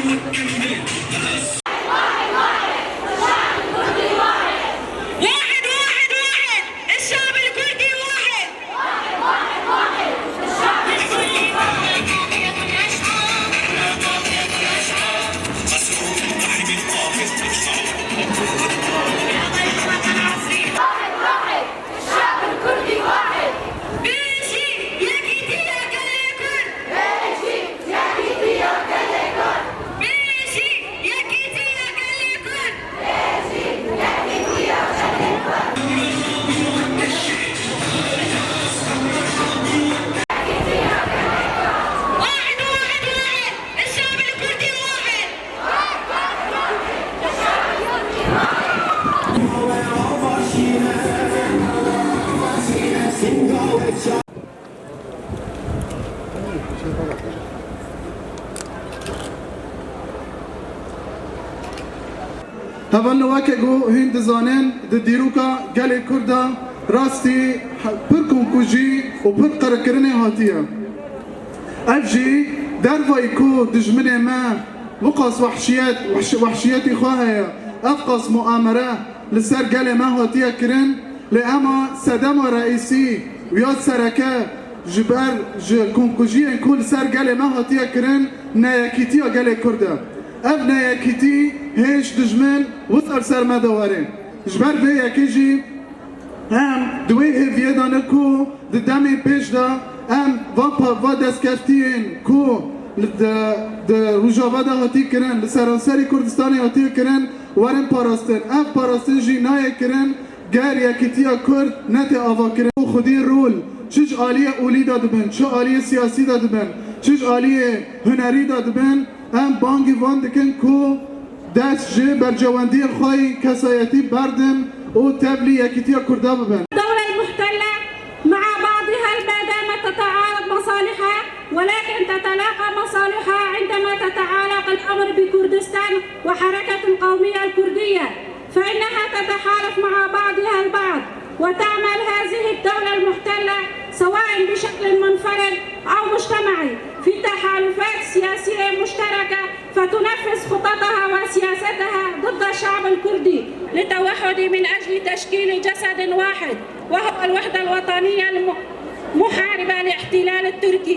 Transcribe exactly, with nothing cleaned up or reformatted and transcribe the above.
واحد، واحد، واحد. الشعب الكردي واحد. واحد، واحد. الشعب الكردي واحد. Bêjî yekîtiya gelê Kurd. Bêjî yekîtiya gelê Kurd. Bêjî yekîtiya gelê Kurd. واحد، واحد، واحد. الشعب الكردي واحد. Hevalno, weke ku hîn dizanin, di dîroka gelê Kurd de rastî pir komkujî û pir qirkirinê hatiye. Ev jî dervayî ku dijminê me wiqas wehşiyet, wehş-, wehşiyetî xwe heye, ev qas muamere li ser gelê me hatiye kirin, lê ema sedema reîsî û ya sereke ji ber ji komkujiyên ku li ser gelê me hatiye kirin, neyekîtiya gelê Kurd e. Ev neyekîtî hêj dijmin wisa li ser me de were. Ji ber vê yekê jî em di wê hêviyê de ne ku di demên pêş de em va pa-, va destkeftiyên ku li de, di Rojava de hatî kirin, li seranserî Kurdistanê hatî kirin, werin parastin. Ev parastin jî nayê kirin, ger yekîtiya Kurd netê avakirin. Û xwedî rol çi ji aliyê olî de dibin, çi aliyê siyasî de dibin, çi ji aliyê hunerî de dibin, em bangî van dikin ku dest ji bercewendiyên xwe yî kesayetî berdin û tevlî yekîtiya Kurda bibin. الدولة المحتلة مع بعضها ما دامت تتعارض مصالحها، ولكن تتلاقى مصالحها عندما تتعلق الأمر بكردستان وحركة القومية الكردية، فإنها تتحالف مع بعضها البعض وتعمل هذه الدولة المحتلة سواء بشكل منفرد أو مجتمعي في تحالفات سياسية مشتركة، فتنفذ خططها وسياستها ضد الشعب الكردي للتوحد من أجل تشكيل جسد واحد، وهو الوحدة الوطنية المحاربة لاحتلال التركي.